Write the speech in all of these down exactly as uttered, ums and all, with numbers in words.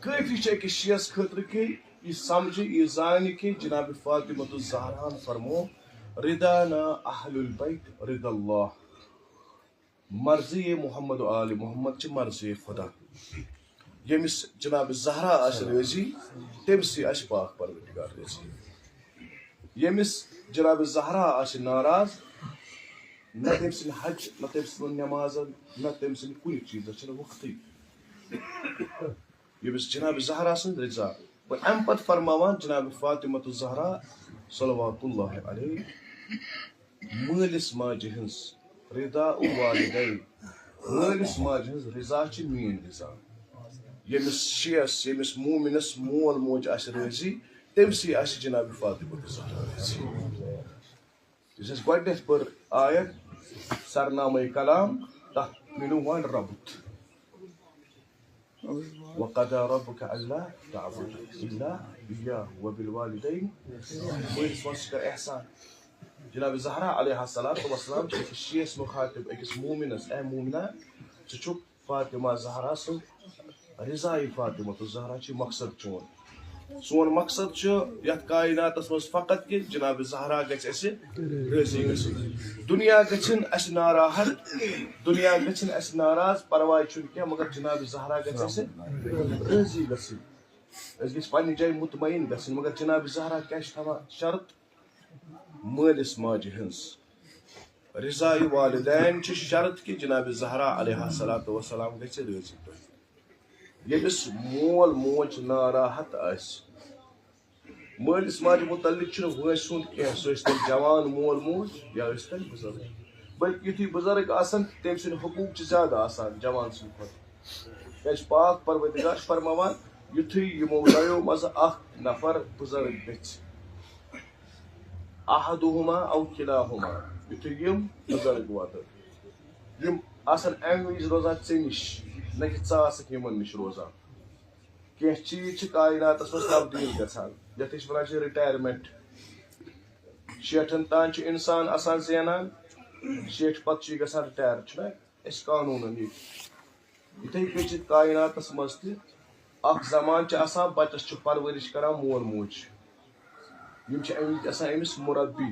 کٲفی چھِ أکِس شیعس خٲطرٕ کہِ یہِ سمجھِ، یہِ زانہِ کہِ جناب فاطمہ الزہراہن فرمو، رضانا اہل البیت رضا اللہ۔ مرضی محمد و آل محمد چھِ مرضی خدا۔ ییٚمِس جناب زہرا آسہِ رٲضی، تٔمۍ سٕے آسہِ پاک پروردگار رٲضی۔ ییٚمِس جناب زہرا آسہِ ناراض، نہ تٔمۍ سٕنٛدِ حج، نہ تٔمۍ سٕنٛدٮ۪ن نٮ۪مازن، نہ تٔمۍ سٕنٛدِ کُنہِ چیٖزس چھِنہٕ وقتٕے۔ ییٚمِس جناب زہرا سٕنٛز رضا۔ اور اَمہِ پتہٕ فرماوان جناب فاطمہ الزہرا صلوات اللہ علیہ، مٲلِس ماجہِ ہٕنٛز رضا و والدین، مٲلِس ماجہِ ہٕنٛز رضا چھِ میٛٲنۍ رضا۔ ییٚمِس شیعس، ییٚمِس مومنس مول موج آسہِ رٲضی، تٔمۍ سٕے آسہِ جناب فاطمہ الزہرا رٲضی۔ یُس اَسہِ گۄڈٕنٮ۪تھ پٔر آیت سرنامے کلام، تَتھ میلیو وَن ربط۔ وقضى ربك ألا تعبدوا إلا إياه وبالوالدين، مٲلِس ماجہِ سۭتۍ کر احسان۔ جناب زہرا علیہ الصلوۃ والسلام چھِ أکِس شیعس مخاطب، أکِس مومنس، اے مومنہ، ژٕ چھُکھ فاطمہ زہرا سٕنٛز رضایہِ فاطمہ الزہرا چھِ مقصد چون۔ سون مقصد چھُ یتھ کائناتس منٛز فقط کہِ جناب زہرا گژھِ اسہِ رٲضی گژھٕنۍ۔ دنیا گژھن اسہِ ناراحت، دنیا گژھن اسہِ ناراض، پرواے چھُنہٕ کینٛہہ، مگر جناب زہرا گژھِ اسہِ رٲضی گژھٕنۍ۔ أسۍ گژھِ پننہِ جایہِ مطمئن گژھٕنۍ، مگر جناب زہرا کیٛاہ چھِ تھاوان شرط؟ مٲلِس ماجہِ ہٕنٛز رضایہِ والدین چھِ شرط کہِ جناب زہرا علیہ الصلوۃ والسلام گژھِ رٲضی تۄہہِ۔ ییٚمِس مول موج ناراحت آسہِ، مٲلِس ماجہِ مُتعلِق چھُنہٕ وٲنٛسہِ ہُنٛد کینٛہہ، سُہ ٲسۍ تن جوان مول موج یا ٲسۍ تن بُزرگ، بلکہِ یُتھُے بُزرگ آسن، تٔمۍ سٕنٛدۍ حقوٗق چھِ زیادٕ آسان جوان سٕنٛدِ کھۄتہٕ۔ کیٛازِ پاک پروردگار چھُ فرماوان، یُتھُے یِمو دۄیو منٛزٕ اکھ نفر بُزرگ گژھِ، احدہما او کلاہما، یُتھُے یِم بُزرگ واتن، یِم آسن امہِ وِزِ روزان ژےٚ نِش، نہ کہِ ژٕ آسکھ یِمن نِش روزان۔ کینٛہہ چیٖز چھِ کائناتس منٛز تبدیٖل گژھان، یتھ أسۍ ونان چھِ ریٹایرمنٹ۔ شیٹھن تام چھُ انسان آسان زینان، شیٹھ پتہٕ چھُ یہِ گژھان ریٹایر، چھُنہ؟ أسۍ قانوٗنن ییٚتہِ۔ یِتھَے کٔنۍ چھِ کائناتس منٛز تہِ اکھ زمانہٕ چھِ آسان، بچس چھُ پرورش کران مول موج۔ یِم چھِ اَمہِ وِزِ آسان أمِس مُربی۔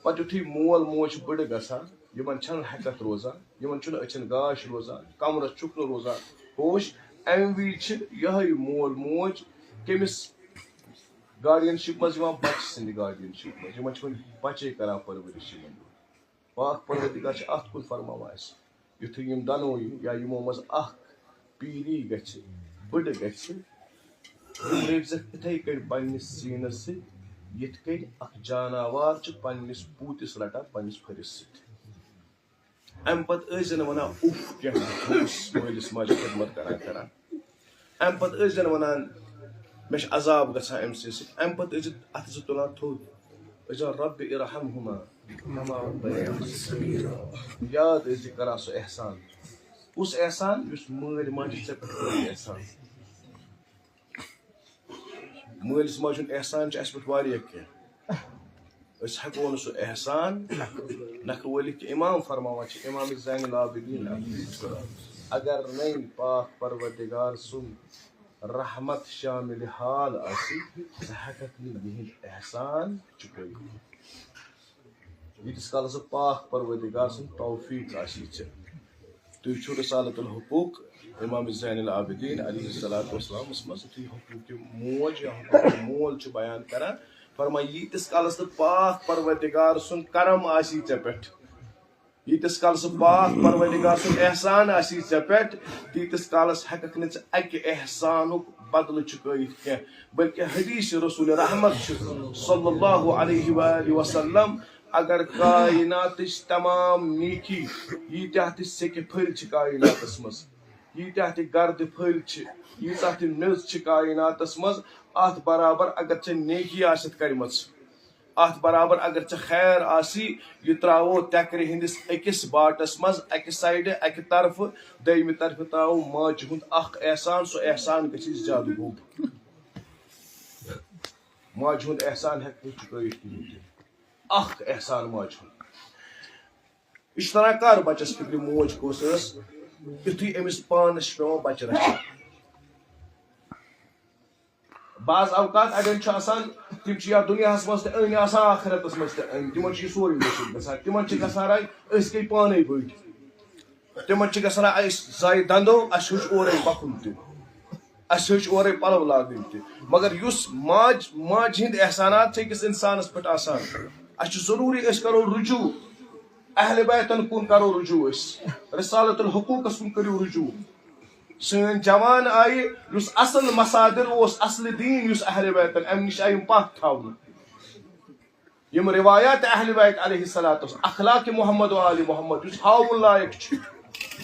پتہٕ یُتھُے مول موج چھِ بٕڑٕ گژھان، یِمن چھَنہٕ ہٮ۪کتھ روزان، یِمن چھُنہٕ أچھن گاش روزان، کمرس چھُکھ نہٕ روزان ہوش۔ اَمہِ وِزِ چھِ یِہوٚے مول موج کٔمِس گارڈین شِپ منٛز یِوان؟ بچہٕ سٕنٛدِ گارڈین شِپ منٛز۔ یِمن چھِ وۄنۍ بچے کران پرورش یِمن۔ پاک پروردگار چھِ اتھ کُن فرماوان اَسہِ، یُتھُے یِم دۄنوَے یا یِمو منٛز اکھ پیٖری گژھِ، بٕڑٕ گژھِ، تِم رٔٹۍ زٮ۪کھ اِتھَے کٔنۍ پنٛنِس سیٖنَس سۭتۍ، یِتھ کٔنۍ اکھ جاناوار چھُ پنٛنِس پوٗتِس رَٹان پنٛنِس کھۄرِس سۭتۍ۔ اَمہِ پتہٕ ٲسۍ زٮ۪نہٕ وَنان اُف کینٛہہ، بہٕ چھُس مٲلِس ماجہِ خدمت کران کران۔ اَمہِ پتہٕ ٲسۍ زٮ۪نہٕ وَنان، مےٚ چھُ عذاب گژھان أمۍ سٕے سۭتۍ۔ اَمہِ پتہٕ ٲسۍ زِ اَتھٕ زٕ تُلان تھوٚد، ٲسۍ وَنان، رب ارحمہما کما ربیانی صغیرا۔ یاد ٲسۍ زِ کران سُہ احسان۔ کُس احسان؟ یُس مٲلۍ ماجہِ ژےٚ پٮ۪ٹھ کوٚر احسان۔ مٲلِس ماجہِ ہُنٛد احسان چھُ اَسہِ پٮ۪ٹھ واریاہ کینٛہہ۔ أسۍ ہٮ۪کو نہٕ سُہ احسان نکھٕ وٲلِتھ کینٛہہ۔ امام فرماوان چھِ، امام زین العابدین، اگر نَے پاک پروردگار سُنٛد رحمت شامل حال آسہِ، ژٕ ہٮ۪ککھ نہٕ یِہِنٛد احسان چُکٲوِتھ۔ ییٖتِس کالس نہٕ پاک پروردگار سُنٛد توفیق آسی ژےٚ۔ تُہۍ چھِو رسالت الحقوق امام زین العابدین علیہ الصلوۃ والسلامس منٛز یُتھُے حقوق موج یا حقوق مول چھُ بیان کران، فرمان، ییٖتِس کالس نہٕ پاک پروردگار سُنٛد کرم آسی ژےٚ پٮ۪ٹھ، ییٖتِس کالس نہٕ پاک پروردگار سُنٛد احسان آسی ژےٚ پٮ۪ٹھ، تیٖتِس کالس ہٮ۪ککھ نہٕ ژٕ اکہِ احسانُک بدلہٕ چُکٲیِتھ کینٛہہ۔ بلکہ حدیث رسول رحمت چھُ صلی اللہ علیہ وآلہ وسلم، اگر کائناتٕچ تمام نیکی، ییٖتیٛاہ تہِ سیٚکہِ پھٔلۍ چھِ کائناتس منٛز، ییٖتیٛاہ تہِ گردِ پھٔلۍ چھِ، ییٖژاہ تہِ میٚژ چھِ کائناتس منٛز، اتھ برابر اگر ژےٚ نیکی آسٮ۪تھ کرِمٕژ، اتھ برابر اگر ژےٚ خیر آسی، یہِ ترٛاوو تٮ۪کرِ ہٕنٛدِس أکِس باٹس منٛز، اکہِ سایڈٕ، اکہِ طرفہٕ، دوٚیمہِ طرفہٕ ترٛاوو ماجہِ ہُنٛد اکھ احسان، سُہ احسان گژھِ زیادٕ گوٚب۔ ماجہِ ہُنٛد احسان ہٮ۪کہِ نہٕ چُکٲیِتھ کِہیٖنۍ تہِ۔ اکھ احسان ماجہِ ہُنٛد۔ یہِ چھُ تران کر بچس فِکرِ، موج کۄس ٲس، یُتھُے أمِس پانس چھُ پٮ۪وان بچہِ رچھُن۔ بعض اوقات اڑٮ۪ن چھُ آسان، تِم چھِ یا دُنیاہَس منٛز تہِ أنۍ آسان، آخرتَس منٛز تہِ أنۍ، تِمَن چھُ یہِ سورُے مٔشِتھ گژھان۔ تِمَن چھِ گژھان راے، أسۍ گٔے پانَے بٔڑۍ۔ تِمَن چھِ گژھان، اَسہِ زایہِ دَندو، اَسہِ ہیوٚچھ اورَے پَکُن تہِ، اَسہِ ہیوٚچھ اورَے پَلو لاگٕنۍ تہِ۔ مگر یُس ماج، ماجہِ ہِنٛدۍ احسانات چھِ أکِس اِنسانَس پٮ۪ٹھ آسان، اَسہِ چھُ ضروٗری أسۍ کَرو رجوع، اہل بیتَن کُن کَرو رجوع أسۍ، رسالت الحقوقَس کُن کٔرِو رجوع۔ سٲنۍ جوان آیہِ، یُس اصل مصادر اوس، اصل دین یُس اہل بیتن، امہِ نِش آیہِ یِم پتھ تھاونہٕ۔ یِم روایات اہل بیت علیہ الصلوۃ والسلام، اخلاق محمد و آل محمد یُس ہاوُن لایق چھُ،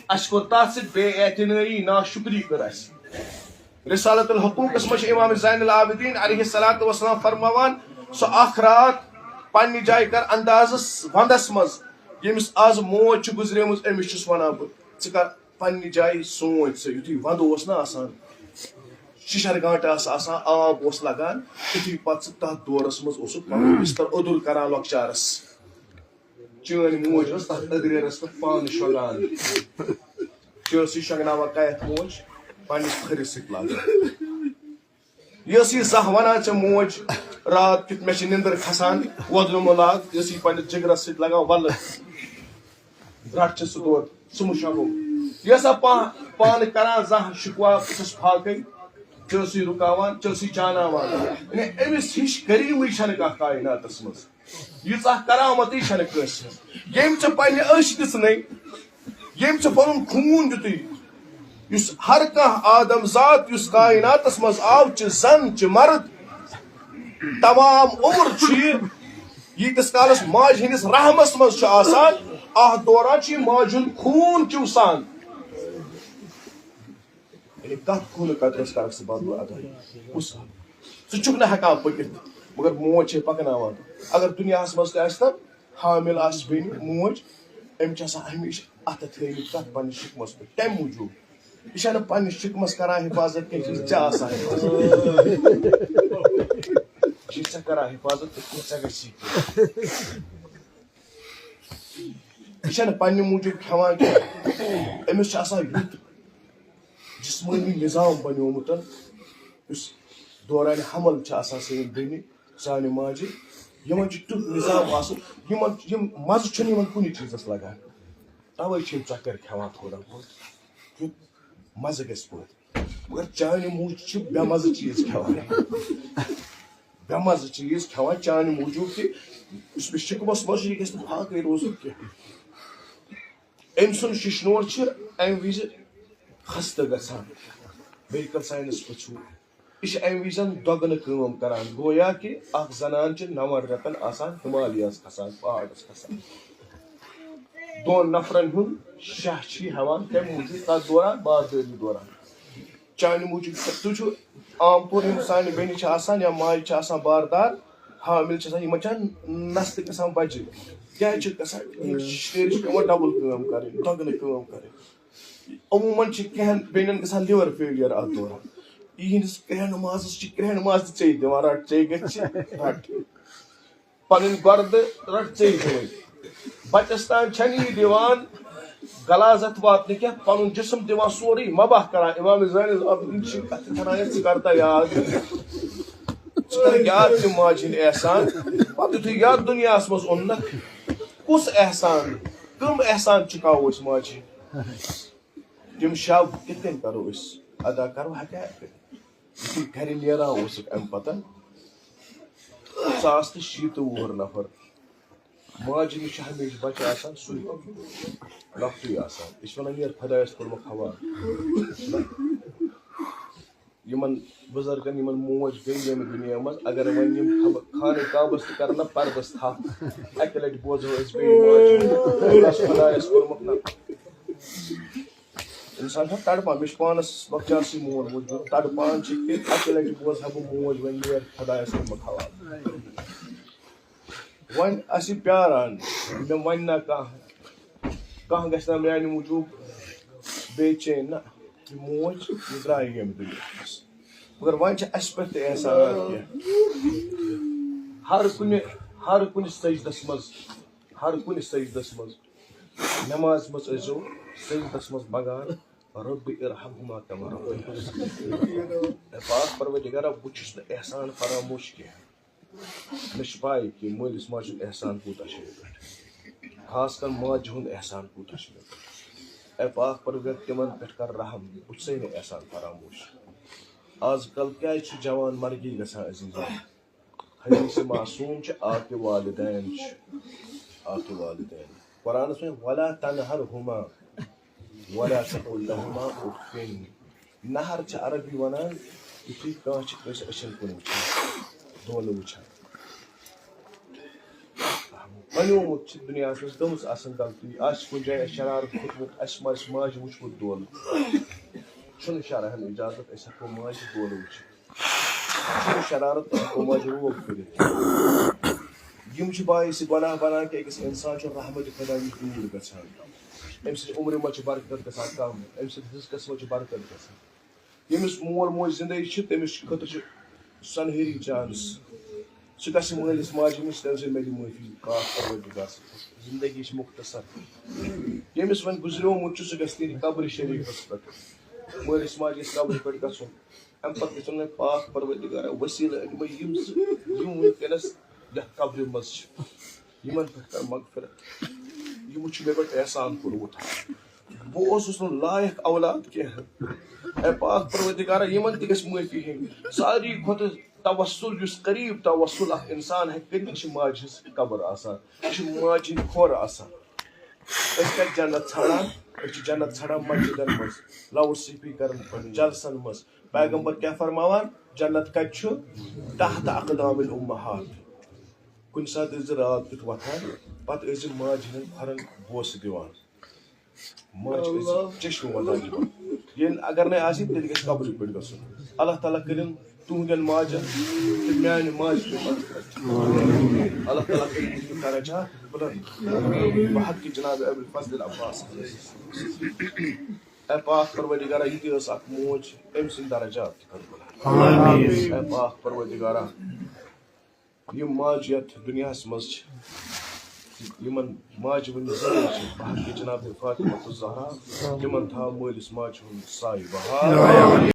اسہِ کوٚر تتھ سۭتۍ بے اعتنٲیی، ناشکری کٔر اسہِ۔ رسالت الحقوقس منٛز چھُ امام زین العابدین علیہ الصلوۃ والسلام فرماوان، سُہ اکھ رات پننہِ جایہِ کر اندازس ونٛدس منٛز، ییٚمِس از موج چھِ گُزریمٕژ، أمِس چھُس ونان بہٕ، ژٕ کر پننہِ جایہِ سونٛچ ژٕ، یُتھُے ونٛدٕ اوس نہ آسان، شِشر گانٛٹہٕ آسہٕ آسان، آب اوس لگان، یُتھُے پتہٕ ژٕ تتھ دورس منٛز اوسُکھ پنُن بستر اوٚدُر کران لۄکچارس۔ چٲنۍ موج ٲس تتھ أدرٮ۪رس پٮ۪ٹھ پانہٕ شۄنٛگان۔ ژےٚ ٲسٕے شۄنٛگناوان کتھ موج؟ پننِس کھٔرِس سۭتۍ لاگان۔ یہِ ٲس یہِ زانٛہہ ونان ژےٚ موج راتھ کیُتھ مےٚ چھِ نِندٕر کھسان، وۄدنہٕ مہٕ لاگ، یہِ ٲس یہِ پننِس جگرس سۭتۍ لگان، ولہٕ رٹ ژٕ سُہ دۄد، ژٕ مہٕ شۄنٛگو۔ یہِ ٲسا پا-، پانہٕ کران زانٛہہ شکوہ، بہٕ چھُس فاقے، ژےٚ ٲسٕے رُکاوان، ژےٚ ٲسٕے جاناوان۔ یعنی أمِس ہِش کریٖمٕے چھنہٕ کانٛہہ کائناتس منٛز۔ ییٖژاہ کرامتٕے چھنہٕ کٲنٛسہِ ہٕنٛز۔ ییٚمۍ ژےٚ پننہِ أچھ دِژنَے، ییٚمۍ ژےٚ پنُن خوٗن دیُتُے، یُس ہر کانٛہہ آدم ذات یُس کائناتس منٛز آو، چہِ زن چہِ مرد، تمام عمر چھُ یہِ، ییٖتِس کالس ماجہِ ہٕنٛدِس رحمس منٛز چھُ آسان، اتھ دوران چھُ یہِ ماجہِ ہُنٛد خوٗن چُوسان۔ یعنی کتھ خوٗنہٕ قطرس کرکھ ژٕ بدلہٕ ادا؟ کُس؟ ژٕ چھُکھ نہٕ ہٮ۪کان پٔکِتھ، مگر موج چھے پکناوان۔ اگر دُنیاہس منٛز تہِ آسہِ نہ حامل آسہِ بیٚنہِ موج، أمۍ چھِ آسان ہمیشہِ اتھٕ تھٲومٕتۍ تتھ پننِس شِکمس پٮ۪ٹھ۔ کمہِ موٗجوٗب؟ یہِ چھنہٕ پننِس شِکمس کران حفاظت کینٛہہ، یہِ چھِ ژےٚ آسان حفاظت۔ یہِ چھِ ژےٚ کران حفاظت، تہٕ کینٛہہ ژےٚ گژھی کینٛہہ۔ یہِ چھنہٕ پننہِ موٗجوٗب کھٮ۪وان کینٛہہ۔ أمِس چھُ آسان یُتھ جسمٲنی نظام بنیومُت، یُس دوران حمل چھِ آسان سٲنۍ بیٚنہِ، سانہِ ماجہِ، یِمن چھُ تیُتھ نظام آسان، یِمن، یِم مزٕ چھُنہٕ یِمن کُنہِ چیٖزس لگان۔ توے چھِ یِم ژۄکر کھٮ۪وان تھوڑا بہت، کیُتھ مزٕ گژھِ پٲدٕ۔ مگر چانہِ موٗجوٗب چھِ بے مزٕ چیٖز کھٮ۪وان، بے مزٕ چیٖز کھٮ۪وان چانہِ موٗجوٗب تہِ۔ یُس مےٚ شِکمس منٛز چھُ، یہِ گژھِ نہٕ فاقے روزُن کینٛہہ۔ أمۍ سُنٛد شِشنور چھُ اَمہِ وِزِ خستہٕ گژھان۔ میڈیکل ساینس پرٛژھِو، یہِ چھِ اَمہِ وِزِ دۄگنہٕ کٲم کران، گویا کہِ اکھ زنان چھِ نَوَن رٮ۪تن آسان ہمالیہس کھسان، پہاڑس کھسان۔ دۄن نفرن ہُنٛد شاہ چھِ یہِ ہٮ۪وان، کَمہِ موٗجوٗب؟ تَتھ دوران، باردٲری دوران۔ چانہِ موٗجوٗب، تُہۍ چھِو عام طور یِم سانہِ بیٚنہِ چھِ آسان یا ماجہِ چھِ آسان باردار، حامل چھِ آسان، یِمن چھِ نستہٕ گژھان بجہِ۔ کیٛازِ چھِ گژھان؟ یِمن چھِ شیرِس پٮ۪وان ڈبل کٲم کرٕنۍ، دۄگنہٕ کٲم کرٕنۍ۔ عموٗماً چھِ کینٛہَن بیٚنٮ۪ن گژھان liver failure اَتھ دوران۔ یِہِنٛدِس کرٛٮ۪ہن مازَس چھِ کرٛٮ۪ہن ماز تہِ ژیٚے دِوان، رَٹ ژیٚے گژھِ، رَٹ۔ پَنٕنۍ گۄردٕ رَٹ ژیٚے دِوان۔ بَچَس تام چھَنہٕ یہِ دِوان غلاظت واتنہٕ کینٛہہ، پَنُن جسم دِوان سورُے مَباہ کران۔ امام زین العابدین چھِ کَتھٕ کران، یَتھ ژٕ کر تہٕ یاد۔ ژٕ کر یاد تہِ ماجہِ ہِنٛدۍ احسان۔ پَتہٕ یُتھُے یَتھ دُنیاہَس منٛز اوٚننَکھ، کُس احسان، کٕم احسان چُکاوو أسۍ ماجہِ ہِنٛدۍ؟ تِم شب کِتھ کٔنۍ کرو أسۍ ادا؟ کرو ہٮ۪کا ہٮ۪کہٕ؟ یُتھُے گرِ نیران اوسُکھ اَمہِ پتہٕ ساس تہٕ شیٖتہٕ وُہُر نفر۔ ماجہِ نِش چھُ ہمیشہِ بچہٕ آسان سُے لۄکٹُے آسان۔ أسۍ چھِ وَنان، "نیر خۄدایَس کوٚرمُت حوالہٕ۔" یِمن بُزرگن، یِمن موج گٔے ییٚمہِ دُنیا منٛز، اگر وۄنۍ یِم خب-، خانہ کعبس تہِ کرن نہ پردس تھپھ، اکہِ لٹہِ بوزو أسۍ بیٚیہِ ماجہِ ہُنٛد، خۄدایس کوٚرمُت نہ۔ انسان چھا تڑپان؟ مےٚ چھُ پانس لۄکچارسٕے مول موج گوٚمُت، تڑپان چھِ کہِ اکہِ لٹہِ بوزٕ ہا بہٕ موج وۄنۍ نیر خۄدایس کوٚرمُت حوالہٕ۔ وۄنۍ آسہِ یہِ پیاران، مےٚ وَنہِ نہ کانٛہہ، کانٛہہ گژھِ نہ میانہِ موٗجوٗب بے چین، نہ، یہِ موج، یہِ درٛایہِ ییٚمہِ دُنیا منٛز۔ مگر وۄنۍ چھِ اَسہِ پٮ۪ٹھ تہِ احسانات کینٛہہ۔ ہر کُنہِ، ہر کُنہِ سجدس منٛز، ہر کُنہِ سجدس منٛز، نماز منٛز ٲسۍزیو سجدس منٛز بنٛگان، رب ارحمهما کما ربیانی۔ اے پاک پروردگارا، بہٕ چھُس نہٕ احسان فراموش کینٛہہ۔ مےٚ چھِ پَے کہِ مٲلِس ماجہِ ہُنٛد احسان کوٗتاہ چھُ مےٚ پٮ۪ٹھ، خاص کر ماجہِ ہُنٛد احسان کوٗتاہ چھُ مےٚ پٮ۪ٹھ۔ اے پاک پروردگار، تِمن پٮ۪ٹھ کر رحم، بہٕ چھُسے نہٕ احسان فراموش۔ آز کل کیٛازِ چھُ جوان مرگی گژھان، عزیزو؟ حدیث معصوم چھِ، آکِ والدین چھِ، آکِ والدین۔ قرآنس منٛز، ولا تنہرہما ولا تقل لہما اف۔ نہر چھِ عربی ونان، یُتھُے کانٛہہ چھِ کٲنٛسہِ أچھن کُن وٕچھان، دولہٕ وٕچھان۔ بنیومُت چھِ دُنیاہَس منٛز گٔمٕژ آسان غلطی۔ آسہِ کُنہِ جایہِ اَسہِ شرارت کھوٚتمُت، اَسہِ ما آسہِ ماجہِ وٕچھمُت دولہٕ۔ چھُنہٕ شرعن اجازت أسۍ ہٮ۪کو ماجہِ دولہٕ وٕچھِتھ۔ چھُنہٕ شرارت، أسۍ ہٮ۪کو ماجہِ روب کٔرِتھ۔ یِم چھِ باعث گۄناہ بنان کہِ أکِس اِنسان چھُ رحمتِ خۄدا نِش دوٗر گژھان۔ أمۍ سٕنٛز عمرِ منٛز چھِ برکت گژھان کم، أمۍ سٕنٛدِ رِزقَس منٛز چھِ برکت گژھان۔ ییٚمِس مول موج زِندَے چھِ، تٔمِس خٲطرٕ چھِ سۄنہری چانس۔ سُہ گژھِ مٲلِس ماجہِ نِش، تٔمۍ سٕنٛدِ مےٚ دِ معٲفی، پاک پروردگار سٕنٛز زندگی چھِ مختصر۔ ییٚمِس وۄنۍ گُزریومُت چھُ، سُہ گژھِ تیٚلہِ قبرِ شریٖفَس پٮ۪ٹھ۔ مٲلِس ماجہِ گژھِ قبرِ پٮ۪ٹھ گژھُن۔ اَمہِ پتہٕ گژھن وۄنۍ پاک پروردگارا وسیلہٕ أنۍ مےٚ یِم زٕ، یِم وٕنکیٚنَس یَتھ قبرِ منٛز چھِ۔ یِمن پٮ۪ٹھ کر مغفرت۔ یِمو چھُ مےٚ پٮ۪ٹھ احسان کوٚرمُت۔ بہٕ اوسُس نہٕ لایق اولاد کینٛہہ۔ اے پاک پروردگارا، یِمن تہِ گژھِ معٲفی ہیٚنۍ۔ ساروی کھۄتہٕ توسل، یُس قریب توسل اکھ انسان ہیٚکہِ کٔرِتھ، یہِ چھِ ماجہِ ہٕنٛز قبر آسان۔ یہِ چھِ ماجہِ ہٕنٛدۍ کھۄر آسان۔ أسۍ کتہِ جنت ژھانڈان؟ أسۍ چھِ جنت ژھانڈان مسجدن منٛز، لاؤڈ سپیکرن پٮ۪ٹھ، جلسن منٛز۔ پیغمبر کیٛاہ فرماوان؟ جنت کتہِ چھُ؟ تحت اقدام الامہات۔ کُنہِ ساتہٕ ٲسۍ زِ راتھ کیُتھ وۄتھان، پتہٕ ٲسۍ زِ ماجہِ ہٕنٛدٮ۪ن کھۄرن بوسہٕ دِوان۔ ماجہِ ٲسۍ زِ چشمہٕ وَدان دِوان۔ ییٚلہِ اگر نَے آسہِ، تیٚلہِ گژھِ قبرِ پٮ۪ٹھ گژھُن۔ اللہ تعالیٰ کٔرِن تُہنٛدٮ۪ن ماجن تہٕ میانہِ ماجہِ تہِ مدد۔ اللہ تعالیٰ کٔرِن تُہنٛد درجات بُلند۔ بحق جناب ابی الفضل عباس۔ اے پاک پروردگارا، یہِ تہِ ٲس اکھ موج، أمۍ سٕنٛدۍ درجات تہِ کر بُلند۔ اے پاک پروردگارا، یِم ماجہِ یَتھ دُنیاہَس منٛز چھِ، یِمَن ماجہِ وٕنہِ زِندٕ چھِ، بحق جناب فاطمہ الزہرا، تِمَن تھاو مٲلِس ماجہِ ہُنٛد سایہِ بحال۔